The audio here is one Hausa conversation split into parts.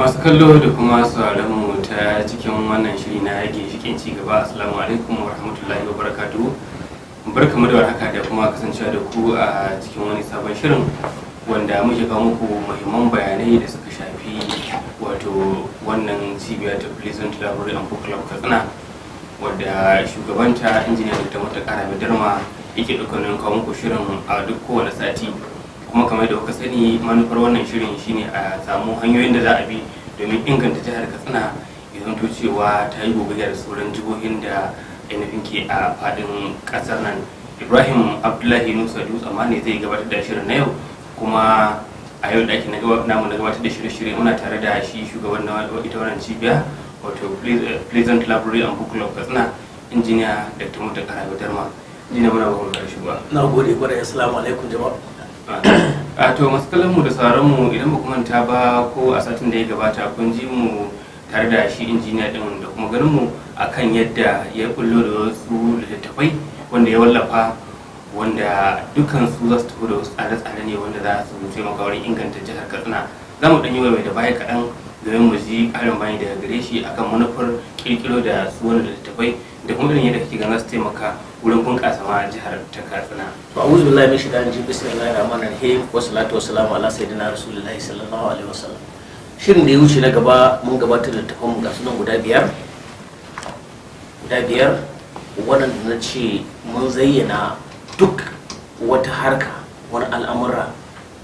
Masu kallo da kuma sauraron mu ta cikin wannan shiri na Ginshiƙin Ci Gaba, assalamu alaikum wa rahmatullahi wa barakatuhu. Barkamu da warhaka da kuma kasancewa da ku a cikin wani sabon shirin wanda muke kawo muku muhimman bayanai da suka shafi wato wannan cibiya ta Pleasant Library and Book Club Katsina, wadda shugabanta, Injiniya Dr. Muttaka Rabe Darma, yake ɗaukar nauyin kawo muku shirin a duk kowane sati. Kuma kamar da kuka sani, manufar wannan shirin shine a samu hanyoyin da za a bi domin inganta jihar Katsina, ya zanto cewa ta yi gogayya da sauran jihohin da ainihin ke a fadin kasar nan. Ibrahim Abdullahi Nusa Dutse amma ne zai gabatar da shirin na yau. Kuma a yau da ake namu na gabatar da shirye-shirye, muna tare da shi shugaban na ita wannan cibiya, wato Pleasant Library and Book Club Katsina, Injiniya Dr. Muttaka Rabe Darma. Injiniya, muna bakon da shugaba. Na gode kwarai. Assalamu alaikum, jama'a. A to, masu kallon mu da sauran mu, idan ba ku manta ba, ko a satin da ya gabata kun ji mu tare da shi injiniya din da kuma ganin mu akan yadda ya bullo da wasu littattafai wanda ya wallafa, wanda dukkan su za su tafi da wasu tsare-tsare ne wanda za su taimaka wurin inganta jihar Katsina. Za mu ɗan yi mai da baya kaɗan domin mu ji ƙarin bayani daga gare shi akan manufar ƙirƙiro da su wani littattafai da kuma irin yadda kake ganin za su taimaka wurin bunƙasa ma jihar ta Katsina. To, a'udhu billahi min shaitanir rajim. Bismillahir rahmanir rahim. Wa salatu wa salamu ala sayyidina Rasulillahi sallallahu alaihi wasallam. Shirin da ya wuce na gaba, mun gabatar da littattafan mu, ga sunan guda biyar, guda biyar, waɗanda na ce mun zayyana duk wata harka, wani al'amura,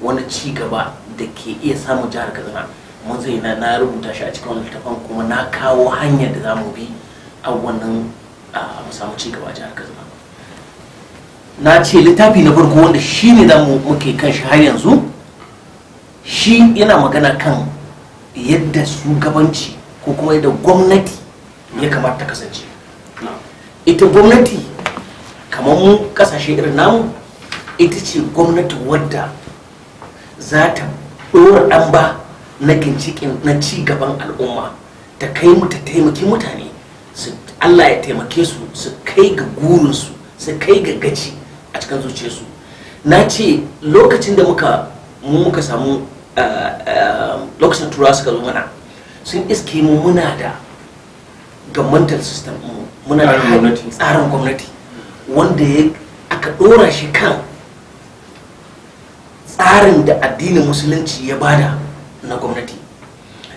wani ci gaba da ke iya samun jihar Katsina. Mun zayyana, na rubuta shi a cikin wani littattafan, kuma na kawo hanyar da za mu bi a wannan mu samu ci gaba a jihar Katsina. Na ce littafi na farko, wanda shi ne za mu muke kan shi har yanzu, shi yana magana kan yadda shugabanci ko kuma yadda gwamnati ya kamata ta kasance. Ita gwamnati, kamar mu kasashe irin namu, ita ce gwamnati wadda za ta ɗora ɗan ba na ginshiƙin na ci gaban al'umma, ta kai mu, ta taimaki mutane su Allah ya taimake su, su kai ga gurinsu, su kai ga gaci a cikin zuciyarsu. Na ce lokacin da muka mu muka samu lokacin Turawa suka zo mana, sun iske mu muna da governmental system mu, muna da Tsarin gwamnati. Tsarin gwamnati wanda ya aka ɗora shi kan tsarin da addinin Musulunci ya bada na gwamnati.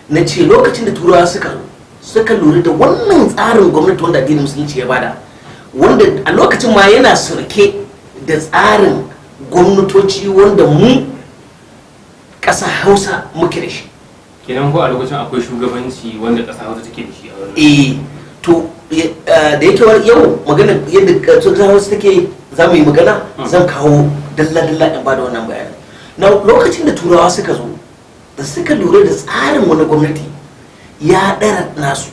Na ce lokacin da Turawa suka zo, suka lura da wannan tsarin gwamnati wanda addinin Musulunci ya bada, wanda a lokacin ma yana surke da tsarin gwamnatoci wanda mu ƙasa Hausa muke da shi. Kenan ko a lokacin akwai shugabanci wanda ƙasa Hausa take da shi a wannan? Eh, to, da yake yau magana yadda ƙasar Hausa take za mu yi magana, zan kawo dalla-dalla in bada wannan bayanin. Na lokacin da Turawa suka zo, da suka lura da tsarin wani gwamnati ya ɗara nasu,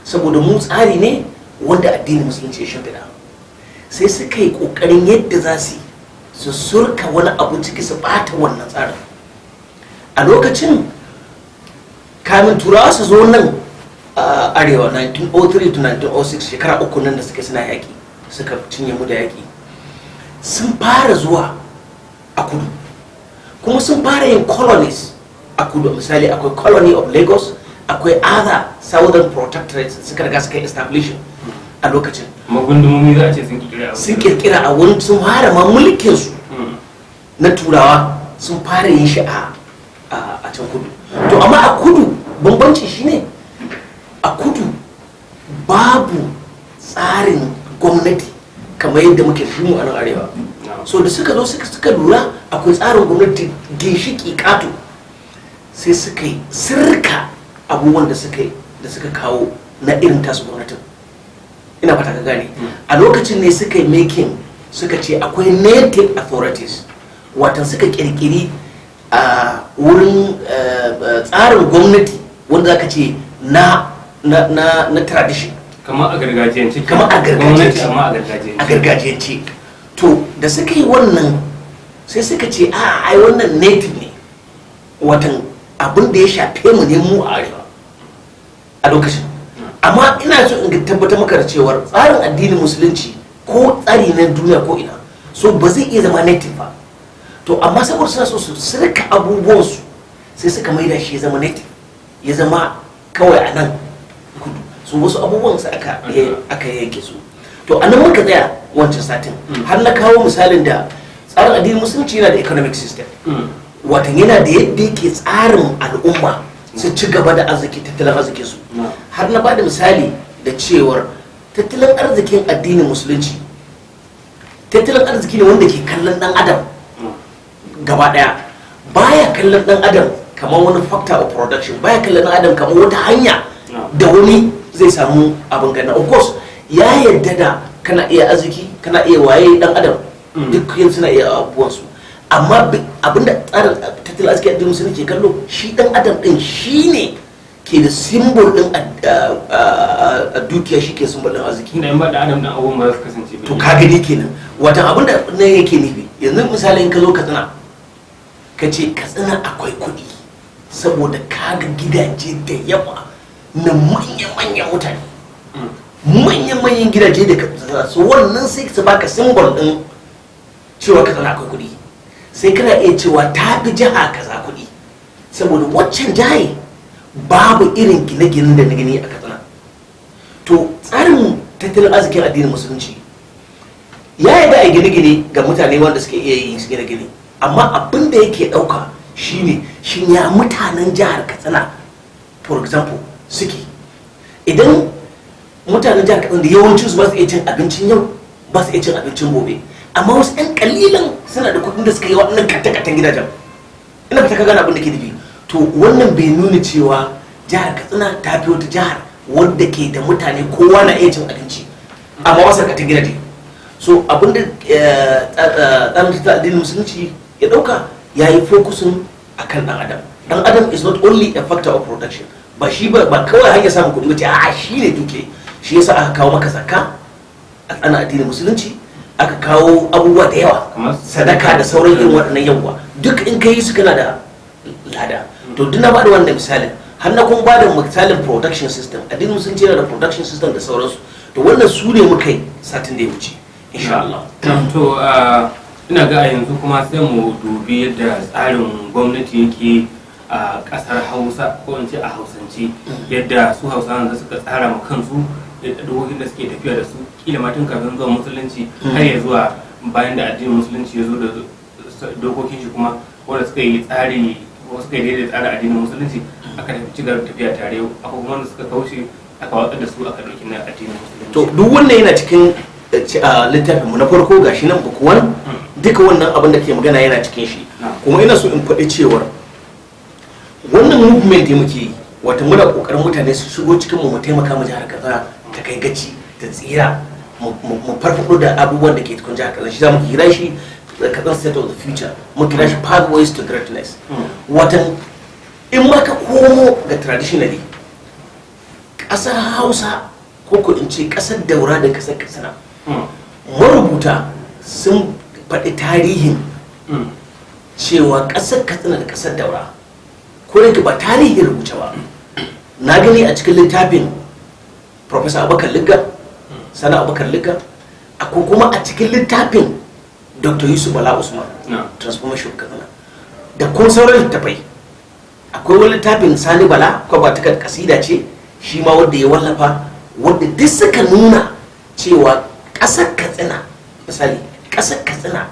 saboda mu tsari ne wanda addinin Musulunci ya shimfiɗa, sai suka yi ƙoƙarin yadda za su yi su surka wani abu ciki, su ɓata wannan tsarin. A lokacin, kamin Turawa su zo nan a arewa, 1903 to 1906, shekara 3 nan da suka suna yaƙi, suka cinye mu da yaƙi, sun fara zuwa a kudu, kuma sun fara yin colonies a kudu. Misali, akwai Colony of Lagos, akwai other southern protectorates suka riga suka establish a lokacin. Magundumomi za a ce sun kirkira abu. Sun kirkira a wani, sun fara ma mulkin su na Turawa, sun fara yin shi a can kudu. To, amma a kudu bambanci shine, a kudu babu tsarin gwamnati kamar yadda muke da shi mu a nan arewa. So da suka zo suka lura akwai tsarin gwamnati ginshiki kato, sai suka yi sirka abubuwan da suka yi da suka kawo na irin tasu gwamnatin. Ina fata ka gane. A lokacin ne suka yi making, suka ce akwai native authorities, watan suka kirkiri a wurin tsarin gwamnati wanda zaka ce na tradition. Kamar a gargajiyance. Kamar a gargajiyance. Gwamnati amma a gargajiyance. A gargajiyance. To, da suka yi wannan, sai suka ce a ai wannan native ne, watan abin da ya shafe mu ne mu a arewa a lokacin. Amma ina so in tabbatar maka da cewar tsarin addinin Musulunci ko tsari na duniya ko ina, so ba zai iya zama native ba. To, amma saboda suna so su sirka abubuwansu, sai suka maida shi ya zama native. Ya zama kawai a nan kudu. So wasu abubuwan su aka yanke su. To, a nan muka tsaya wancan satin, har na kawo misalin da tsarin addinin Musulunci yana da economic system, watan yana da yadda yake tsarin al'umma su ci gaba da arziki, tattalin arzikin su. Har na bada misali da cewar tattalin arzikin addinin Musulunci tattalin arziki ne wanda ke kallon dan adam gaba daya. Baya kallon dan adam kamar wani factor of production, baya kallon dan adam kamar wata hanya da wani zai samu abin gana. Of course ya yadda da kana iya arziki, kana iya waye dan adam, duk yin suna iya abubuwansu, amma abinda tsarin tattalin arziki addinin Musulunci ke kallo, shi dan adam din shine ke da symbol din a dukiya, shi ke symbol din arziki. Tunda in ba da adam din, abubuwan ba za su kasance ba. To, ka gani kenan, watan abinda nan yake nufi. Yanzu misali, in ka zo Katsina, ka ce Katsina akwai kuɗi saboda ka ga gidaje da yawa na manya-manyan mutane, manyan-manyan gidaje da ka so, wannan sai su baka symbol din cewa Katsina akwai kuɗi. Sai kana iya cewa ta fi jiha kaza kuɗi saboda waccan jiha babu irin gine-ginen da na gani a Katsina. To, tsarin tattalin arzikin addinin Musulunci ya yi da a gine-gine ga mutane wanda suke iya yin su gine-gine, amma abin da yake ɗauka shine, shin ya mutanen jihar Katsina, for example, suke? Idan mutanen jihar Katsina da yawancin su ba su iya cin abincin yau, ba su iya cin abincin gobe, amma wasu 'yan kalilan suna da kuɗin da suka yi waɗannan kata-katan gidajen, ina fata ka gane abin da ke nufi, to wannan bai nuna cewa jihar Katsina ta fi wata jihar wadda ke da mutane kowa na iya cin abinci amma wasu katan gidaje. So abin da tsarin tattalin addinin Musulunci ya ɗauka, ya yi focusing akan ɗan adam. Ɗan adam is not only a factor of production, ba shi ba, ba kawai hanyar samun kuɗi ba ce, a'a, shi ne duke. Shi yasa aka kawo maka zakka a tsarin addinin Musulunci, aka kawo abubuwa da yawa, kamar sadaka da sauran irin waɗannan yawwa, duk in ka yi su kana da lada. To, duk na bada wannan misalin, har na kuma bada misalin production system. Addinin Musulunci yana da production system da sauransu. To, wannan su ne muka yi satin da ya wuce, insha Allah. To, ina ga a yanzu kuma sai mu dubi yadda tsarin gwamnati yake a kasar Hausa, ko in ce a Hausance, yadda su Hausawan da suka tsara ma kansu yadda dokokin da suke tafiya da su, kila ma tun kafin zuwa Musulunci har ya zuwa bayan da addinin Musulunci ya zo da dokokin shi, kuma wanda suka yi tsari ko suka yi daidai tsarin addinin Musulunci aka tafi ci gaba da tafiya tare, akwai kuma wanda suka kauce, aka watsar da su, aka ɗauki na addinin Musulunci. To, duk wannan yana cikin littafin mu na farko, gashi nan, book one. Duka wannan abin da ke magana yana cikin shi. Kuma ina so in faɗi cewar wannan movement da muke yi, wata muna kokarin mutane su shigo cikin mu, mu taimaka mu jihar Katsina ta kai gaci, ta tsira, mu farfaɗo da abubuwan da ke cikin jihar Katsina. Shi za mu kira shi the Katsina State of the Future, mu kira shi Pathways to Greatness. Watan in ma ka komo ga traditionally ƙasar Hausa, ko in ce ƙasar Daura da ƙasar Katsina, marubuta sun faɗi tarihin cewa ƙasar Katsina da ƙasar Daura, ko da ba tarihin rubuce ba, na gani a cikin littafin Professor Abubakar Ligga, Sana Abubakar Ligga, akwai kuma a cikin littafin Dr. Yusuf Bala Usman, Transformation Katsina, da kuma sauran littafai. Akwai wani littafin Sani Bala, ko ba ta kasida ce shi ma wanda ya wallafa, wanda duk suka nuna cewa ƙasar Katsina, misali, ƙasar Katsina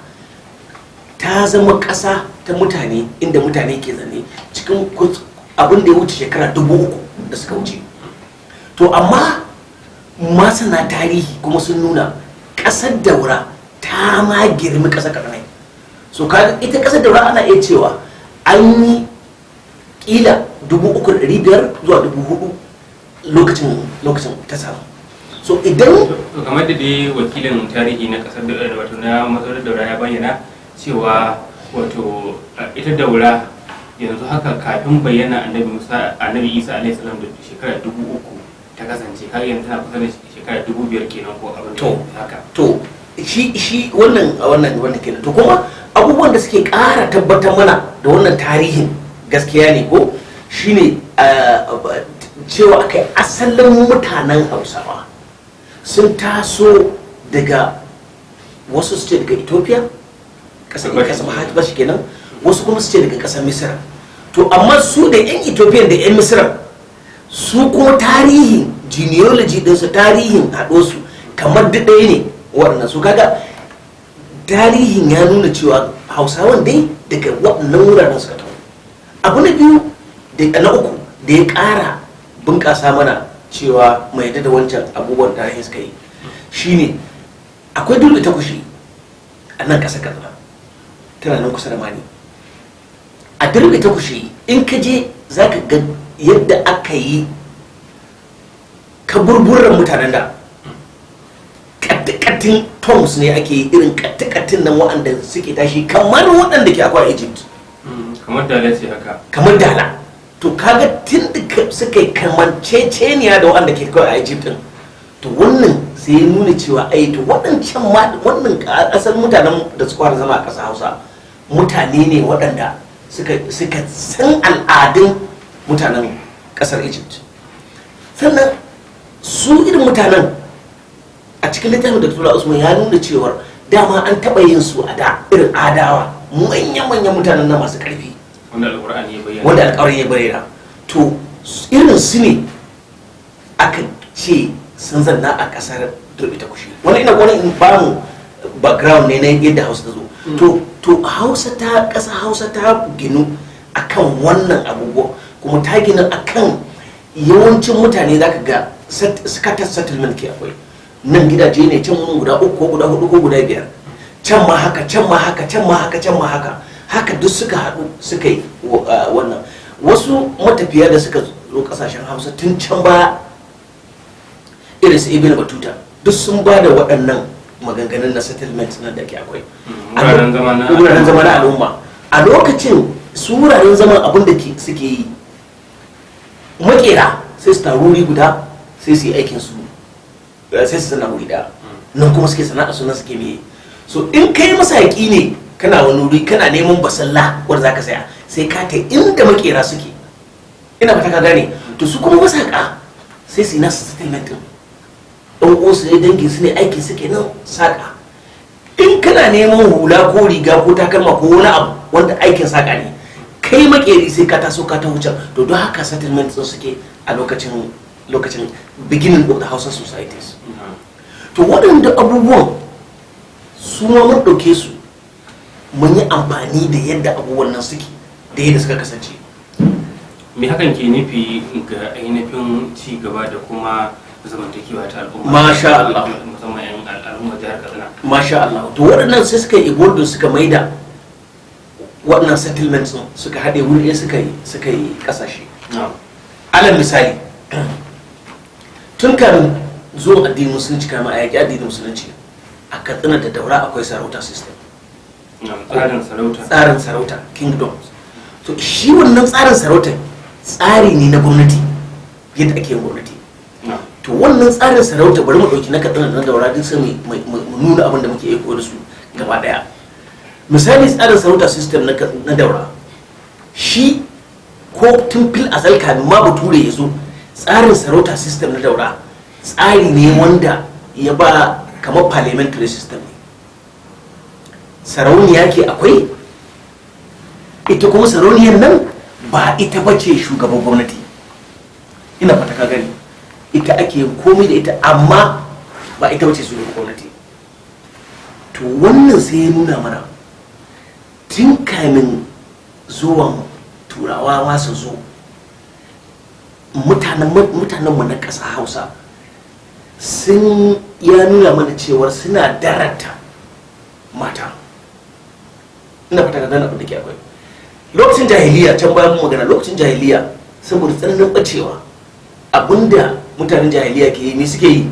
ta zama ƙasa ta mutane inda mutane ke zanne cikin abin da ya wuce shekara 3000 da suka wuce. To, amma masana tarihi kuma sun nuna ƙasar Daura ta ma girmi ƙasar Katsina. So kaga ita ƙasar Daura ana iya cewa an yi kila 3500 zuwa 4000 lokacin ta samu. So idan To, kamar da dai wakilin tarihi na kasar da wato na masarautar Daura ya bayyana cewa wato ita Daura yanzu haka kafin bayyana Annabi Musa, Annabi Isa alaihi salam da shekara 3000 ta kasance. Har yanzu tana kusa da shekara 5000 kenan, ko abin da haka. To, shi wannan kenan. To, kuma abubuwan da suke ƙara tabbatar mana da wannan tarihin gaskiya ne ko shine cewa akai asalin mutanen Hausawa sun taso daga, wasu su ce daga Ethiopia, ƙasar Habashi. Ƙasar Habashi kenan, wasu kuma su ce daga ƙasar Misira. To, amma su da 'yan Ethiopian da 'yan Misira Su kuma tarihin genealogy ɗinsu, tarihin haɗo su kamar duk ɗaya ne waɗannan su. Kaga tarihin ya nuna cewa Hausawan dai daga waɗannan wuraren suka taho. Abu na biyu da na uku da ya ƙara bunƙasa mana cewa mai yadda da wancan abubuwan tarihi suka yi shine akwai Dutse ta Kushe a nan ƙasar Katsina, tana nan kusa da Mani. A Durbe ta Kushe in ka je za ka ga yadda aka yi kaburburan mutanen da kattikatin tombs ne ake yi, irin kattikatin nan waɗanda suke tashi kamar waɗanda ke akwai a Egypt. Kamar dala ce haka. Kamar dala. To kaga tun da suka yi kamanceceniya da waɗanda ke kawai a Egypt din, to wannan sai ya nuna cewa ai to waɗancan ma wannan ƙasar mutanen da suka fara zama a ƙasar Hausa mutane ne waɗanda suka san al'adun mutanen ƙasar Egypt. Sannan su irin mutanen a cikin littafin da Tura Usman ya nuna cewar dama an taɓa yin su a da, irin Adawa, manyan-manyan mutanen na masu ƙarfi wanda Alƙur'ani ya bayyana. Wanda alƙawarin ya bayyana. To irin su ne aka ce sun zanna a ƙasar Durbi ta Kushe. Wani ina wani in ba mu background ne na yadda Hausa ta zo. To Hausa ta ƙasa Hausa ta ginu akan wannan abubuwa, kuma ta ginu akan yawancin mutane zaka ga scattered settlement ke akwai. Nan gidaje ne, can wurin guda uku ko guda hudu ko guda biyar, can ma haka, can ma haka, can ma haka, can ma haka, haka duk suka haɗu suka yi wannan. Wasu matafiya da suka zo ƙasashen Hausa tun can baya, irin su Ibn Batuta, duk sun ba da waɗannan maganganun na settlement nan da ke akwai. Wuraren zama na Wuraren zama na al'umma. A lokacin su wuraren zaman, abin da suke yi, makera sai su taru wuri guda, sai su yi aikin su, sai su sana wuri daya nan, kuma suke sana'a su nan suke miye. So in kai masaki ne, kana wani wuri kana neman basalla wanda zaka saya, sai ka ta inda makera suke. Ina fata ka gane. To su kuma masaka sai su yi nasu settlement din, ɗan uwansu ne, dangin su ne, aikin su kenan saka. In kana neman hula ko riga ko takalma ko wani abu wanda aikin saka ne, kai makeri sai ka taso ka taho can. To don haka settlement din suke a lokacin beginning of the Hausa societies. To waɗanda abubuwan su ma mun ɗauke su, mun yi amfani da yadda abubuwan nan suke da yadda suka kasance. Me hakan ke nufi ga ainihin ci gaba da kuma zamantakewa ta al'umma? Masha Allah. Musamman 'yan al'ummar jihar Katsina. Masha Allah. To waɗannan sai suka yi evolve, suka maida waɗannan settlements ɗin, suka haɗe wuri ɗaya, suka yi ƙasashe. Alal misali, tun kamin zuwan addinin Musulunci, kamin a yaƙi addinin Musulunci, a Katsina da Daura akwai sarauta system. Tsarin sarauta. Tsarin sarauta, kingdoms. To shi wannan tsarin sarauta tsari ne na gwamnati, yadda ake yin gwamnati. To wannan tsarin sarauta, bari mu ɗauki na Katsina da na Daura duk sai mu nuna abin da muke iya koyar da su gaba ɗaya. Misali, tsarin sarauta system na Daura shi ko tun fil azal kamin ma Bature ya zo, tsarin sarauta system na Daura tsari ne wanda ya ba kamar parliamentary system ne. Sarauniya ke akwai, ita kuma sarauniyar nan ba ita bace shugaban gwamnati. Ina fata ka gani. Ita ake yin komai da ita, amma ba ita bace shugaban gwamnati. To wannan sai ya nuna mana tun kamin zuwan Turawa ma su zo, mutanenmu na ƙasa Hausa sun ya nuna mana cewar suna darata mata. Ina fata ka gane abin da ke akwai. Lokacin jahiliya can bayan mun magana, lokacin jahiliya, saboda tsananin bacewa, abinda mutanen jahiliya ke yi, me suke yi?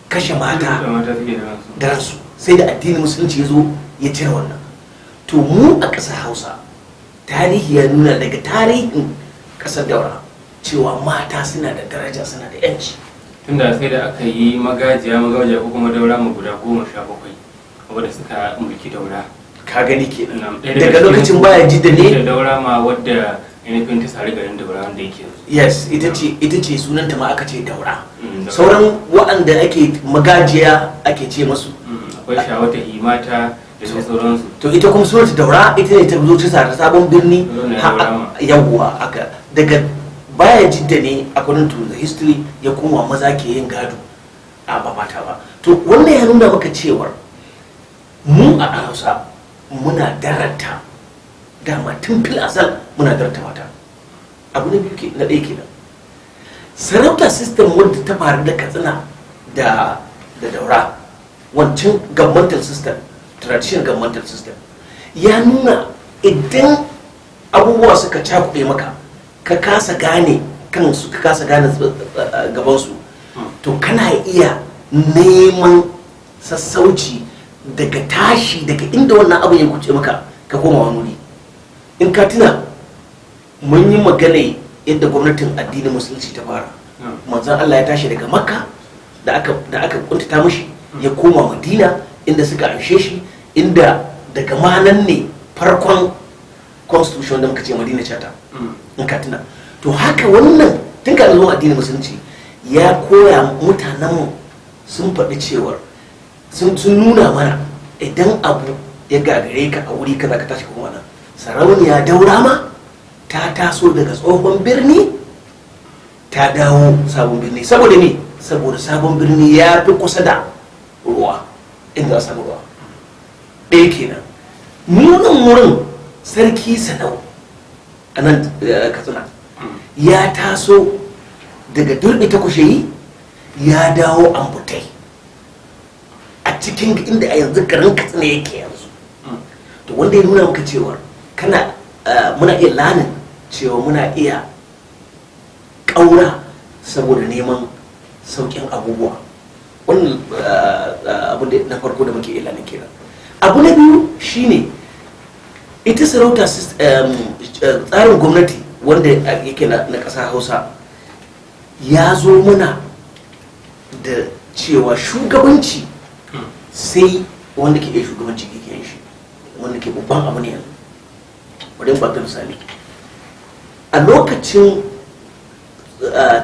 Kashe mata. Da mata suke da ransu. Da ransu. Sai da addinin Musulunci ya zo ya cire wannan. To mu a ƙasar Hausa, tarihi ya nuna daga tarihin ƙasar Daura cewa mata suna da daraja, suna da yanci. Tunda sai da aka yi magajiya magajiya ko kuma daura ma guda 17 wadda suka mulki Daura. Ka gani kenan. Na'am, ɗaya daga cikin lokacin su baya ji da ita ne. Daura ma wadda ainihin ta sari garin Daura wanda yake yanzu. Yes, ita ce sunanta ma aka ce Daura. Daura. Sauran waɗanda ake magajiya ake ce masu. Akwai Shawata, Himata da dai sauransu. To ita kuma sunanta Daura, ita ne ta zo ta sari sabon birni. Zo ne Daura ma. Yawwa, aka daga Baya Jidda ne, according to the history, ya koma maza ke yin gado a ba mata ba. To wannan ya nuna maka cewar mu a Hausa muna darata, dama tun fil azal muna darata mata. Abu na biyu ke na ɗaya kenan, sarauta system wadda ta faru da Katsina da Daura, wancan governmental system, traditional governmental system, ya nuna idan abubuwa suka cakuɗe maka, ka kasa gane kansu, ka kasa gane gabansu, to kana iya neman sassauci daga tashi daga inda wannan abin ya kuce maka, ka koma wani wuri. In ka tuna, mun yi magana yadda gwamnatin addinin Musulunci ta fara. Manzon Allah ya tashi daga Makka da aka kuntata mishi, ya koma Madina inda suka anshe shi, inda daga manan ne farkon constitution da muka ce Madina Charter, in ka tuna. To haka wannan tun kafin zuwan addinin Musulunci ya koya mutanenmu, sun faɗi cewar sun nuna mana idan abu ya gagare ka a wuri kaza, ka tashi kuma nan. Sarauniya Daura ma ta taso daga tsohon birni ta dawo sabon birni. Saboda ne saboda sabon birni ya fi kusa da ruwa, inda za a samu ruwa. Ɗaya kenan. Munan wurin Sarki Sanau a nan Katsina ya taso daga Durbi ta Kusheyi ya dawo Ambutai, a cikin inda a yanzu garin Katsina yake yanzu. To wanda ya nuna maka cewa kana muna iya lanin cewa muna iya ƙaura saboda neman sauƙin abubuwa. Wannan abu da na farko da muke iya lanin kenan. Abu na biyu shine ita sarauta, tsarin gwamnati wanda yake na ƙasa Hausa ya zo mana da cewa shugabanci sai wanda ke iya shugabanci ke yin shi, wanda ke babban abu ne yanzu. Bari in baka misali. A lokacin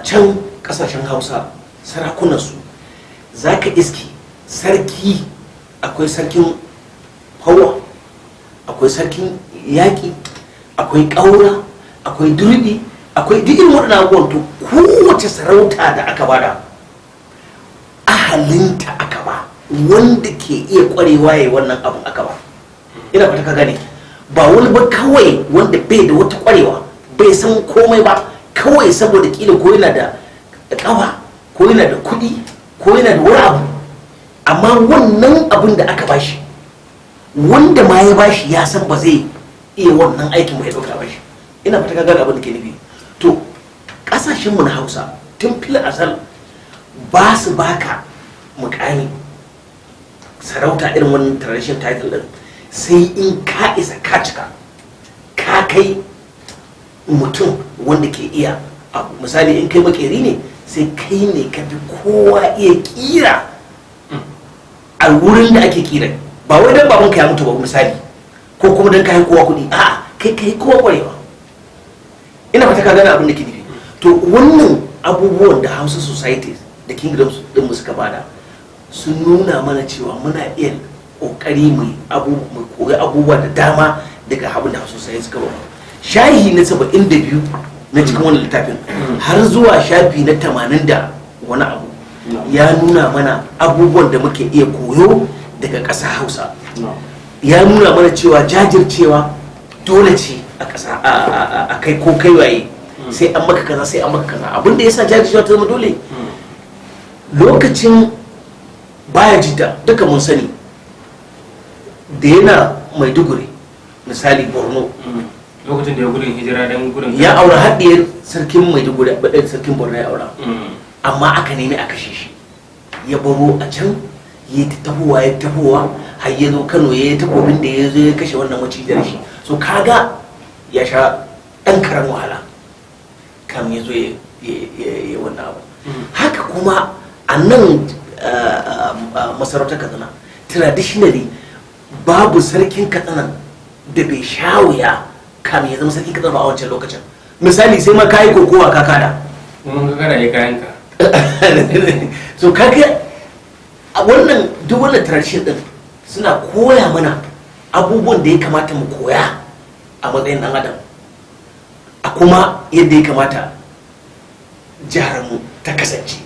can kasashen Hausa, sarakunansu za ka iski sarki, akwai sarkin hawa, akwai sarkin yaƙi, akwai ƙaura, akwai durbi, akwai duk irin waɗannan abubuwan. To kowace sarauta da aka bada, ahalinta aka ba, wanda ke iya ƙwarewa ya yi wannan abun aka ba. Ina fata ka gane. Ba wani ba kawai wanda bai da wata ƙwarewa, bai san komai ba, kawai saboda kila ko yana da ƙawa, ko yana da kuɗi, ko yana da wani abu. Amma wannan abun da aka bashi, wanda ma ya bashi ya san ba zai iya wannan aikin ba, ya ɗauka bashi. Ina fata ka gane abin da ke nufi. To ƙasashenmu na Hausa tun fil azal ba su baka mukami sarauta irin wannan tradition title din sai in ka isa, ka cika, ka kai mutum wanda ke iya abu. Misali, in kai makeri ne, sai kai ne ka fi kowa iya kira a wurin da ake kira. Ba wai dan babanka ya mutu ba misali, ko kuma dan ka yi kowa kuɗi. A'a, kai kai kowa kwarewa. Ina fata ka gane abin da ke nufi. To wannan abubuwan da Hausa societies da kingdoms din mu suka bada sun nuna mana cewa muna iya kokari mu koyi abubuwa da dama daga abin da Hausa society suka ba. Shahi na 72 na cikin wannan littafin har zuwa shafi na 80 da wani abu ya nuna mana abubuwan da muke iya koyo daga ƙasa Hausa. Ya nuna mana cewa jajircewa dole ce a ƙasa, a kai ko kai waye, sai an maka kaza, sai an maka kaza. Abin da yasa jajircewa ta zama dole, lokacin Baya Jidda, duka mun sani, da yana Maiduguri misali, Borno, Lokacin da ya gudun hijira don gudun ya aura haɗiyar sarkin Maiduguri, baɗin sarkin Borno ya aura, amma aka nemi a kashe shi. Ya baro a can, ya ta tahowa, ya tahowa har ya zo Kano, ya yi takobin da ya zo ya kashe wannan macijiyar shi. So kaga ya sha ɗan karen wahala kam ya zo ya wannan abu. Haka kuma a nan masarautar Katsina, traditionally babu sarkin Katsina da bai sha wuya kam ya zama sarkin Katsina ba a wancan lokacin. Misali, sai ma kayi kokowa ka kada. Kuma ka kada ya kayanka. So kaga a wannan, duk wannan tradition din suna koya mana abubuwan da ya kamata mu koya a matsayin dan adam, a kuma yadda ya kamata jihar mu ta kasance.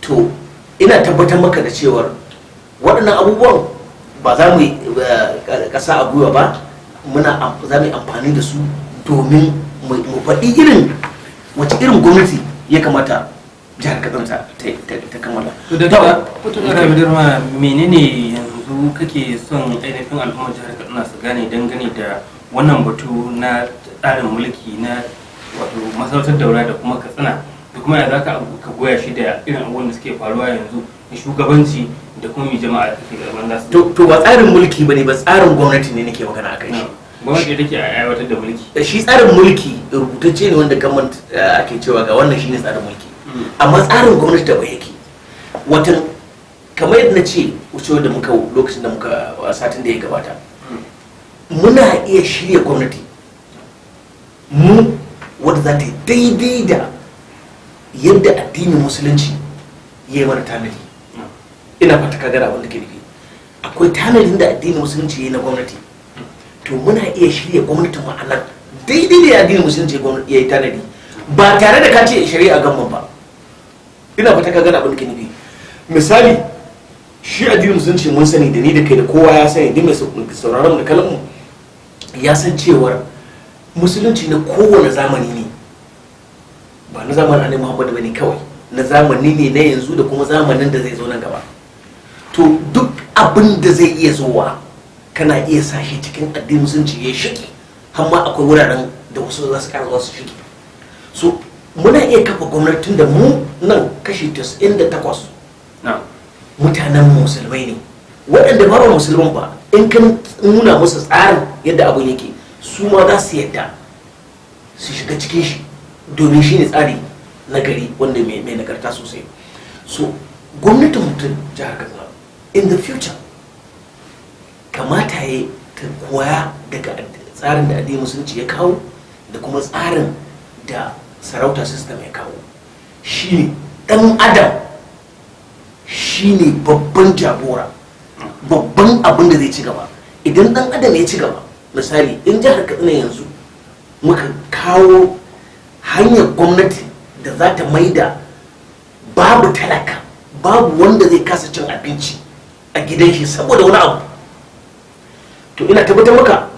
To ina tabbatar maka da cewar waɗannan abubuwan ba za mu yi ƙasa a gwiwa ba, muna za mu yi amfani da su domin mu faɗi irin wace irin gwamnati ya kamata jihar Katsina ta kammala. To da ta menene yanzu kake son ainihin al'ummar jihar Katsina su gane dangane da wannan batu na tsarin mulki na wato masarautar Daura da kuma Katsina, da kuma ya zaka ka goya shi da irin abubuwan da suke faruwa yanzu na shugabanci da kuma mi jama'a take gaban za su? To ba tsarin mulki bane ba, tsarin gwamnati ne nake magana akan shi. Gwamnati take aiwatar da mulki. Shi tsarin mulki rubutacce ne wanda gwamnati ake cewa ga wannan shine tsarin mulki, amma tsarin gwamnati da bai yake. Watan kamar yadda na ce wucewa da muka lokacin da muka satin da ya gabata, muna iya shirya gwamnati mu wadda za ta yi daidai da yadda addinin musulunci ya yi mana tanadi. Ina fata ka gara wanda ke nufi, akwai tanadin da addinin musulunci ya yi na gwamnati. To muna iya shirya gwamnatin ma'anar daidai da addinin musulunci ya yi tanadi ba tare da ka ce shari'a gamman ba. Ina fata ka gana abin da ke nufi. Misali, shi addinin musulunci mun sani da ni da kai da kowa ya sani, duk mai sauraron da kallon mu ya san cewar musulunci na kowane zamani ne, ba na zamanin Annabi Muhammad bane kawai, na zamani ne na yanzu da kuma zamanin da zai zo nan gaba. To duk abin da zai iya zowa kana iya sa shi cikin addinin musulunci ya shiki, har ma akwai wuraren da wasu za su ƙara zuwa su shiki. So muna iya kafa gwamnatin da mu nan kashi 98 mutanen musulmai ne, waɗanda ba musulman ba in kan nuna musu tsarin yadda abun yake su ma za su yadda su shiga cikin shi, domin shi ne tsari na gari wanda mai nagarta sosai. So gwamnatin mutum jihar Katsina in the future kamata ya ta koya daga tsarin da addinin musulunci ya kawo da kuma tsarin da sarauta system ya kawo. Shi ɗan adam shi ne babban jagora, babban abin da zai ci gaba. Idan ɗan adam ya ci gaba, misali in jihar Katsina yanzu muka kawo hanyar gwamnati da za ta maida babu talaka, babu wanda zai kasa cin abinci a gidan shi saboda wani abu, to ina tabbatar maka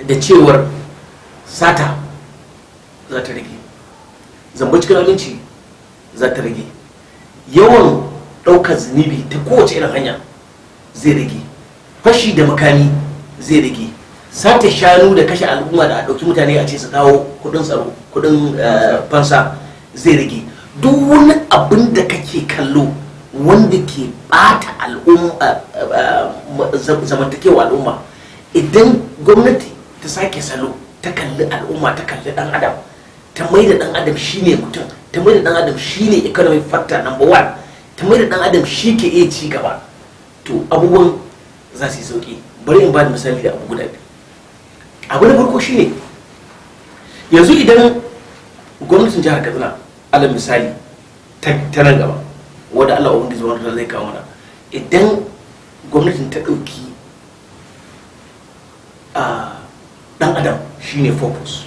da cewar sata za ta rage, zamba cikin aminci za ta rage, yawan ɗaukar zunubi ta kowace irin hanya zai rage, fashi da makami zai rage, sata shanu da kashe al'umma da a ɗauki mutane a ce su kawo kuɗin tsaro, kuɗin fansa zai rage. Duk wani abin da kake kallo wanda ke ɓata al'umma, zamantakewa al'umma, idan gwamnati ta sake salo ta kalli al'umma, ta kalli ɗan adam, ta mai da ɗan adam shine mutum, ta mai da ɗan adam shine economic factor number one, ta mai da ɗan adam shi ke iya ci gaba, to abubuwan za su yi sauki. Bari in ba da misali da abu guda biyu. Abu na farko shine yanzu idan gwamnatin jihar Katsina, alal misali ta nan gaba wadda Allah ubangiji wanda zai kawo mana, idan gwamnatin ta ɗauki ɗan adam shine focus,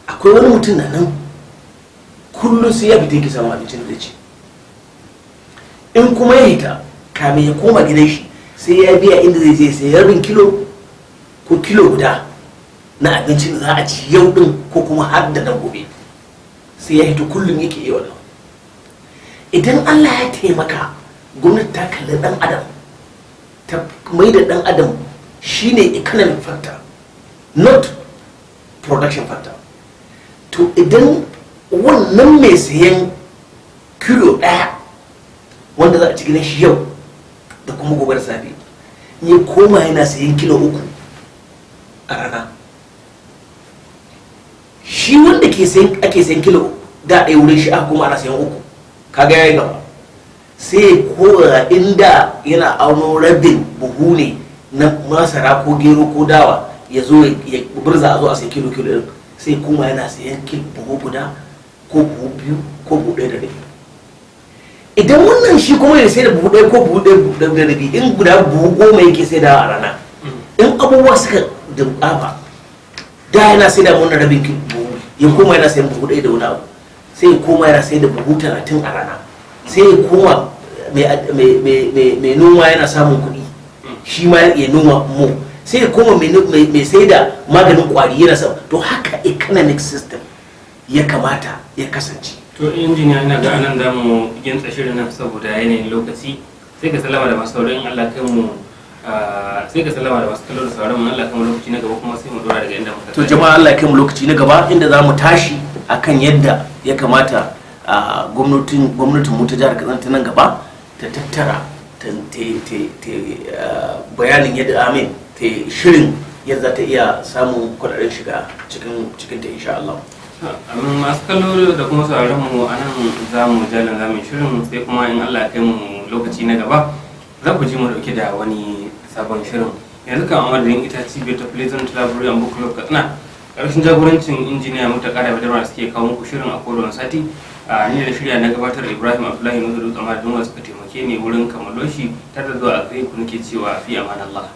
akwai wani mutum na nan kullum sai ya fita yake samun abincin da zai ci, in kuma ya hita kamin ya koma gidan shi sai ya biya inda zai je sai rabin kilo ko kilo guda na abincin da za a ci yau din ko kuma har da na gobe, sai ya hito kullum yake yi wannan. Idan Allah ya taimaka gwamnati ta kalli dan adam, ta mai da dan adam shine economic factor, not production factor, to idan wannan mai sayan kilo ɗaya wanda za a ci gidan shi yau da kuma gobe da safe ya koma yana sayan kilo 3 a rana, shi wanda ke sayan ake sayan kilo da ɗaya wurin shi aka kuma ana sayan 3, kaga yayi gaba. Sai ya kora inda yana auno rabin buhu ne na masara ko gero ko dawa, ya zo ya burza a zo a sai kilo kilo ɗin, sai kuma yana sayan kilo buhu guda ko buhu 2 ko buhu 1 da rabi. Idan wannan shi kuma ya sai da buhu 1 ko buhu 1 da rabi, in guda buhu 10 yake sai da a rana, in abubuwa suka dumɓafa, da yana sai da wannan rabin buhu ya koma yana sayan buhu 1 da wani abu, Sai ya koma yana sai da buhu 30 a rana. Sai ya koma mai noma yana samun kuɗi, shi ma ya noma mo. Sai ya koma mai sai da maganin kwari yana samu. To, haka economic system ya kamata ya kasance. To injiniya, ina ga anan za mu gintsa shirin nan saboda yanayin lokaci. Sai ka sallama da masu sauran, Allah kai mu, sai ka sallama da masu kallo da sauran mu. Allah kai mu lokaci na gaba kuma sai mu dora daga inda muka To tsaya. jama'a, Allah ya kai mu lokaci na gaba inda za mu tashi akan yadda ya kamata a gwamnatin mu ta jihar Katsina ta nan gaba ta tattara ta bayanin yadda amin ta shirin yadda za ta iya samun kudaden shiga cikin ta, insha Allah. Amin. Masu kallo da kuma sauraron mu, a nan za mu jalin za mu yi shirin, sai kuma in Allah ya kai mu lokaci na gaba za ku ji mu dauke da wani sabon shirin. Yanzu kan, a madadin ita cibiyar ta Pleasant Library and Book Club Katsina ƙarshen jagorancin injiniya Mutaka da Badarwa da suke kawo muku shirin a kowane sati, a ni da shirya na gabatar, Ibrahim Abdullahi Nuhu Dutsen, madadin wanda suka taimake ni wurin kammalo shi tare da zuwa a gare ku, nake cewa fi amanallah.